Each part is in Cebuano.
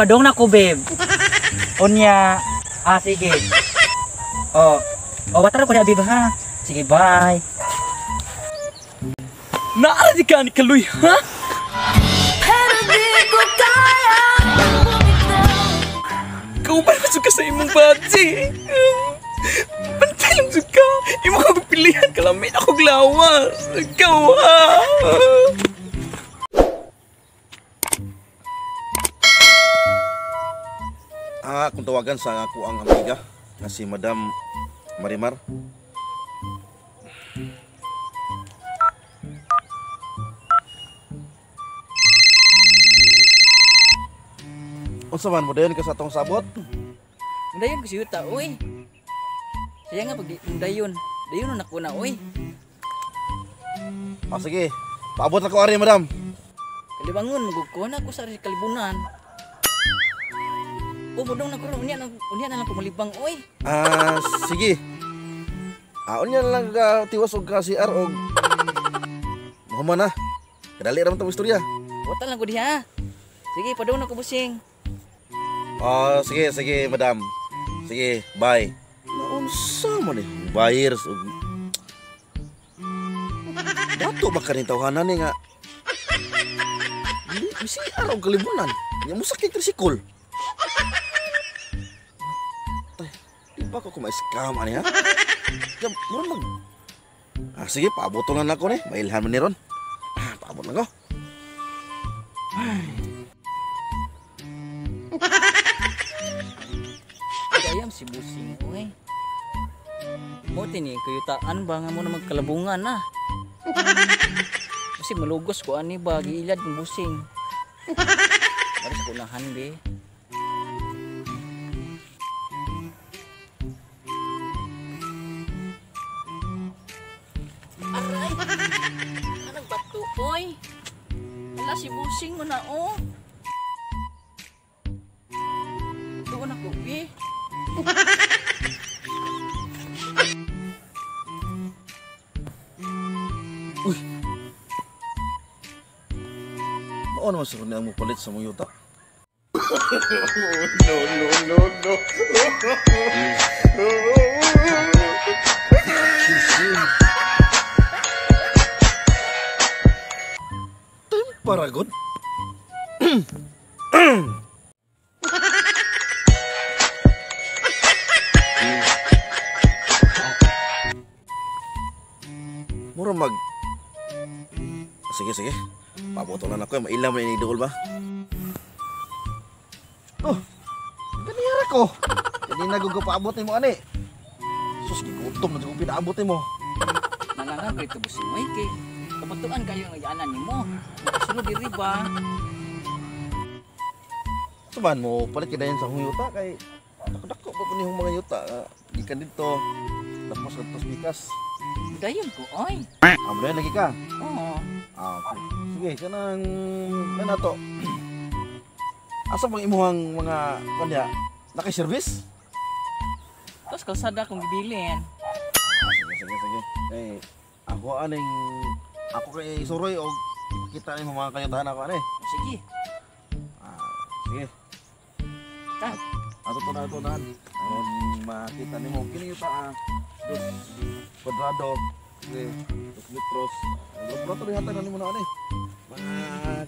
Padong na ko, babe. Unya. Ah, sige. Oh. Oh, watara ko na, babe, ha? Sige, bye. Naara di ka ni Kaloy, ha? Pero di ko kaya bumitaw. Kauban pa ka sa imong baji. Bantay lang jud ka. Imo ka pilihan kalamin ako glawas. Ikaw, ha? Ah, kung tawagan sa ako ang amiga nga si Madam Marimar. Unsa man mo dayon ka sa atong sabot? Dayon ko si Yuta, uy. Siya nga pag dayon. Dayon na ko na, uy. Ah, sige. Paabot na ko ari, madam. Kalibangon magug ko na ko sa kalibunan. O mudong na ko ron, unya na lang kumalibang, uy. Ah, sige. Ah, unya na lang ka tiwas og ka CR og mahuman na. Kadali ra man tong istorya. Wata lang ko diha. Sige, padung na ko busing. Ah, sige, sige, madam. Sige, bye. Naunsa man eh, buyers og dato ba kaning tawhanan ni nga CR og kalibunan. Nya mo sakit trisikol. Tay, di ba ko ma-scam ani ha? Ya, mura mag. Ah, sige, paabot lang ako ni. Mailhan man ni ron. Ah, paabot lang ko. Ay. Ayam si busing, uy. Mo tini kuyutaan ba nga mo na magkalabungan na. Kasi malugos ko ani ba giilad ng busing. Para sa unahan be. Aray! Anong bato, oy? Ala si busing mo na, oh. Tuon ako, be. Uy! Mao naman siguro niya ang mupalit sa mong yuta. No, no, no, no. Paragon? Mura mag... Sige, sige. Paboto na ako. Mailam na ini duol ba? Oh! Ganiyara ko! Ganina ko paabot ni mo, ani. Sus, gigutom na ko pinaabot ni mo. Nangangang ko ito, busing mo, kay kapatuan kayo ang yanan ni mo. Makasunod diri ba? Suman mo, palit ka dayon sa akong yuta kay dako-dako pa po niyong mga yuta. Gikan dito, tapos kadto sa pikas. Dayon ko, oy. Ah, dayon lagi ka? Oo. Ah, okay. Sige, kanang kana to. Asa bang imuhang mga kanya naki-service? Tapos kalsada akong gibilin. Ah, sige, sige, sige. Eh, ako aning ako kay isuroy og ipakita nimo mga kayutahan ako ani. Sige. Ah, sige. Ta. Ato to na ato na. Aron makita nimo kini yuta dos kwadrado, sige, 2 metros. Pero to hatag nimo na ani. Mga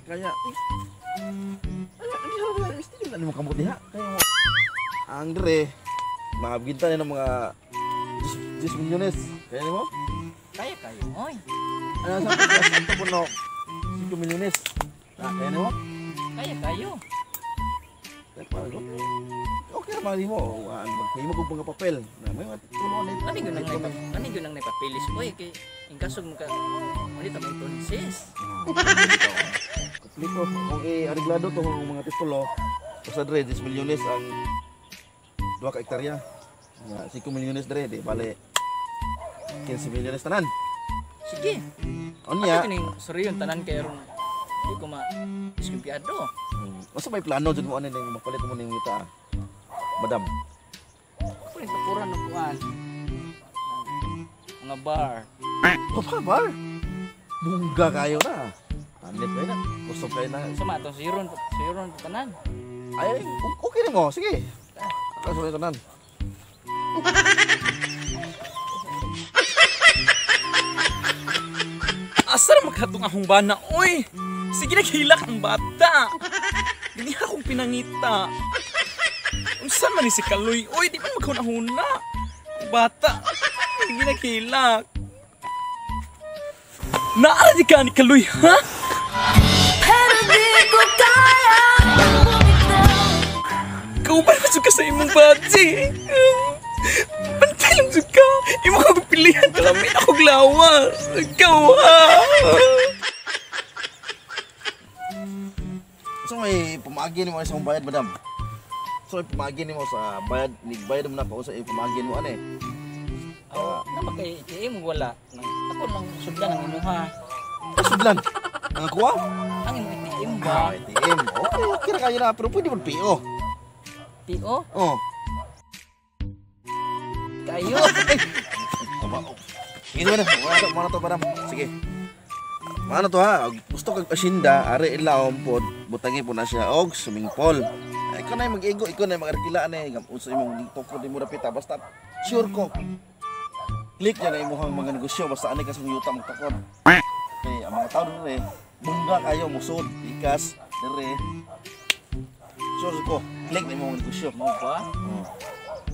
kaya. Ay, hindi ha ba still na nimo kamot diha. Kaya mo ang dire maabginta ni ng mga 10 milyones. Kaya nimo? Kaya kayo, oy. Ano sa pagkas ito po no? 5 milyones. Ah, kaya nimo? Kaya kayo. Okay ra man nimo. Maghimo kog mga papel. Na may mga tulungan nito. Ani gyud nang naipapilis oy kay in kaso mo ka wali ta may tonsis. Kompleto kung i-areglado to ang mga titulo. Basta dre 10 milyones ang 2 ka hektarya. 5 milyones dre di bale 15 milyones tanan. Sige. Unya. Ato kining suriyon tanan kay ron di ko ma diskumpiyado. Unsa may plano jud mo ani ning mapalit mo ning yuta, madam? Ako ning tukuran og kuan. Mga bar. Oh, bar. Bungga kayo na. Tanit kayo na. Kusog kayo na. Sama atong siron tanan. Ay, okay na mo. Sige. Kaso na tanan. Asa na magkatong akong bana, oy? Sige, naghilak ang bata. Hindi akong pinangita. Unsa man ni si Kaloy, oy, di man magkahuna-huna. Ang bata, sige naghilak. Naara di ka ni Kaloy, ha? Pero di ko kaya bumitaw. Kauban pa ka sa imong baji. Bantay lang jud ka. Imo ka pilihan kalamin ako glawas. Ikaw ha. So may pamaagi nimo sa akong bayad, madam. So may pamaagi nimo sa bayad, nigbayad mo na ko sa pamaagi mo ani. Oh, na kay ATM wala. Ako lang sudlan ang imuha. Sudlan. Ang kuha? Ang imong ATM ba? Ah, ATM. Okay, okay ra kayo na pero pwede mo PO. PO? Oh. Kayo. Aba, oh. Sige na, wala to, madam. Sige. Maano to ha? Gusto kag asyenda, ari ilawom pod, butangi po na siya og swimming pool. Ay, ikaw na yung mag-igo, ikaw na yung mag-arkila na eh. Unsa imong tukod mo dapita basta sure ko. Click niya na imuhang mga negosyo basta ani ka sa yuta magtukod. Kay ang mga tao dire, bungga kayo musod, ikas dire. Sure ko, click na imong negosyo. Mo ba? Oh.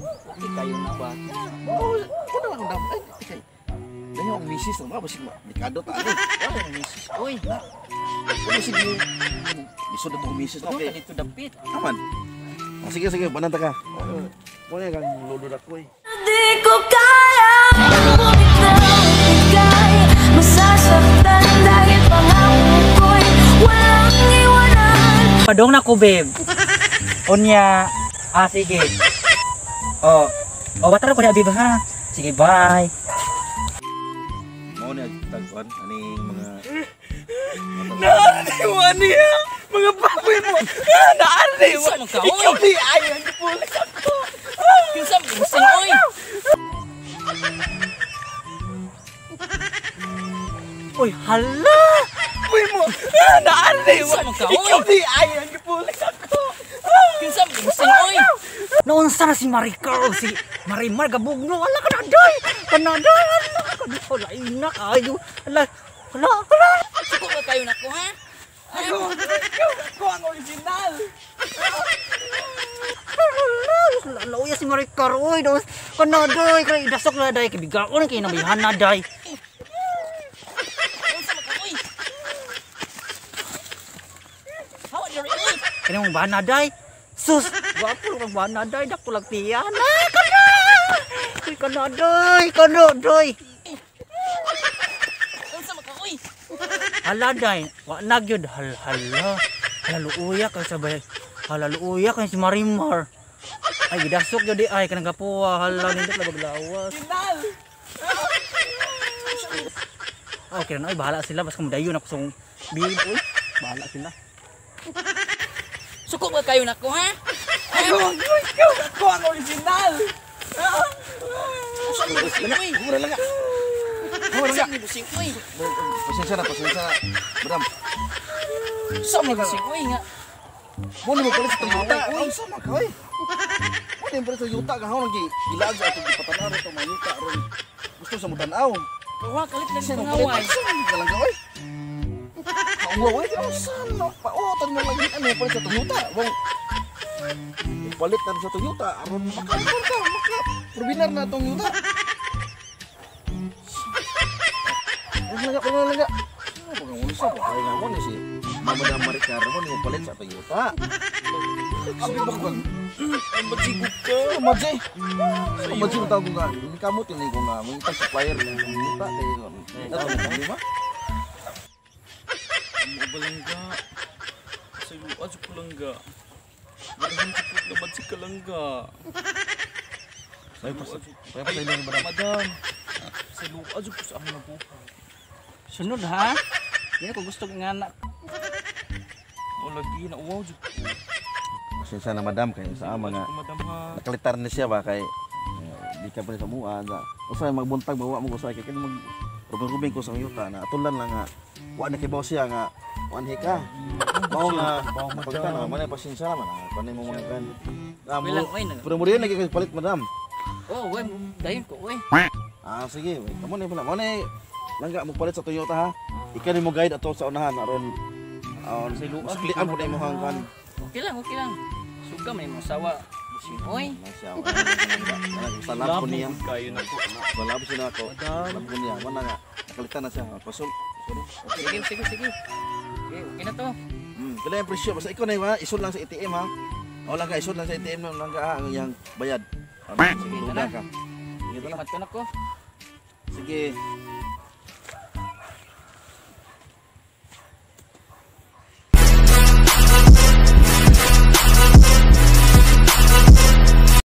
Okay kayo na ba? Oh, kuno lang dam. Ay, kay. Dayo ang misis na ba basig delikado ta ani. Wala ang misis. Uy, Kuno sige. Lisod na tong misis okay. okay. Ka dito dapit. Aman. Oh, sige sige, bananta ka. Wala kang lolo na ko eh. Di ko kaya bumitaw. Ika'y masasaktan dahil pangako ko'y walang iwanan. Padong na ko, babe. Unya, ah, sige. Oh, oh, watara ko na, babe, ha? Sige, bye. Mao ni tagwan aning mga Naara niya. Mga baboy mo. Naara ni Kinsa man ka, oy? Ikaw di ay ang gipulis ako. Kinsa man busing oy? Uy, hala! Baboy mo. Naara ni Kinsa man ka, oy? Ikaw di ay ang gipulis ako. Kinsa man busing oy? Naunsa na si Maricar o si Marimar Gabugno. Ala ka na, day! Kanaday! Ala ka na, wala ina kayo. Ala, ala, ala! Suko ba kayo nako ha? Ako, ikaw, ako ang original. Ala, lauya si Maricar, uy. Daos, kanaday! Kaya idasok na, day. Kibigaon kayo na may hana, day. Unsa man ka oy? Hawa diri oy. Kaya mong bana, day. Sus, gwapo kang bana, day. Dako lang tiyan. Ay, kana! Uy, kanaday! Kanaday! Unsa man ka oy? Hala, day. Wa na gyud. Hal, hala. Hala, luuya kay sabay. Hala, luuya kay si Marimar. Ay, gidasok gyud di ay kanang kapuwa. Hala, nindot la baglawas. Original. Okay na, ay bahala sila basta mudayon ako sa bib, uy. Bahala sila. Suko ba kayo nako ha? Ako, ikaw, ako ang original. Unsa man busing oy? Mura lang ka. Unsa man busing oy? Pasensya na, pasensya na. Madam, Unsa man busing oy nga? mo ni mo palit sa Toyota. Uy, unsa man ka oy? Mo ni mo palit sa Toyota ka haon gi gilaag sa atong gipatan-aw ro mga yuta ron. Gusto sa mo tan-aw. Wa kalit lang Kasi sa mo palit. pangaway. Unsa man ka lang ka oy? Kauwa oy, unsa no? Pautan mo lang ano palit sa Toyota. Wong palit na sa Toyota aron maka ka, maka probinar na tong yuta. Ang laga, ang laga. Ano ba unsa ba kay nga mo ni si Mama na Maricar mo ni mo palit sa Toyota. Abi ba ko? Magsigog ka. Madji. Madji mo tawag nga. Ni kamo tinay ko nga mo itang supplier ng yuta kay nato mo di ba? Mo balangga. Sa iyo adyo kulangga. Ganahan ko po naman si kalangga. Sayo pa sayo pa sa ilang madam. Madam. Sa iyo adyo ko sa akong nabuhay. Sunod ha? Di ako gusto nga anak. O lagi na uwaw jud ko. Pasensya na madam kay sa ama nga Madam ha. nakalitar ni siya ba kay di ka pa sa mua na usay magbuntag bawa mo usay kay kani mag rubing-rubing ko sa yuta na atulan lang nga wa na kibaw siya nga Muanhi ka. Mao nga pagtan mo na pasensya naman. Kanay mo mga kan. Ah, Okay lang, oy. Pero mo rin lagi kay palit, madam. Oh, oy, dayon ko, oy. Ah, sige. Kamo na pala. Mo na langga mo palit sa Toyota ha. Ikaw ni mo guide ato sa unahan aron aron suklian po na imong kan. Okay lang, okay lang. Suga man imong asawa. Busing, oy. Salam ko niya. Kayo na po. Salam ko niya ako. Salam ko niya. Wala nga. Nakalitan na siya. Pasol. Sorry. Sige, sige, sige. Okay, okay na to. Kailangan yung presyo. Basta ikaw na yun, ha? Isod lang sa ATM ha. O lang ka, isod lang sa ATM lang ka ha. Ang iyang bayad. Sige, Sige, ka. Sige, Sige, tara. madto na ko. Sige.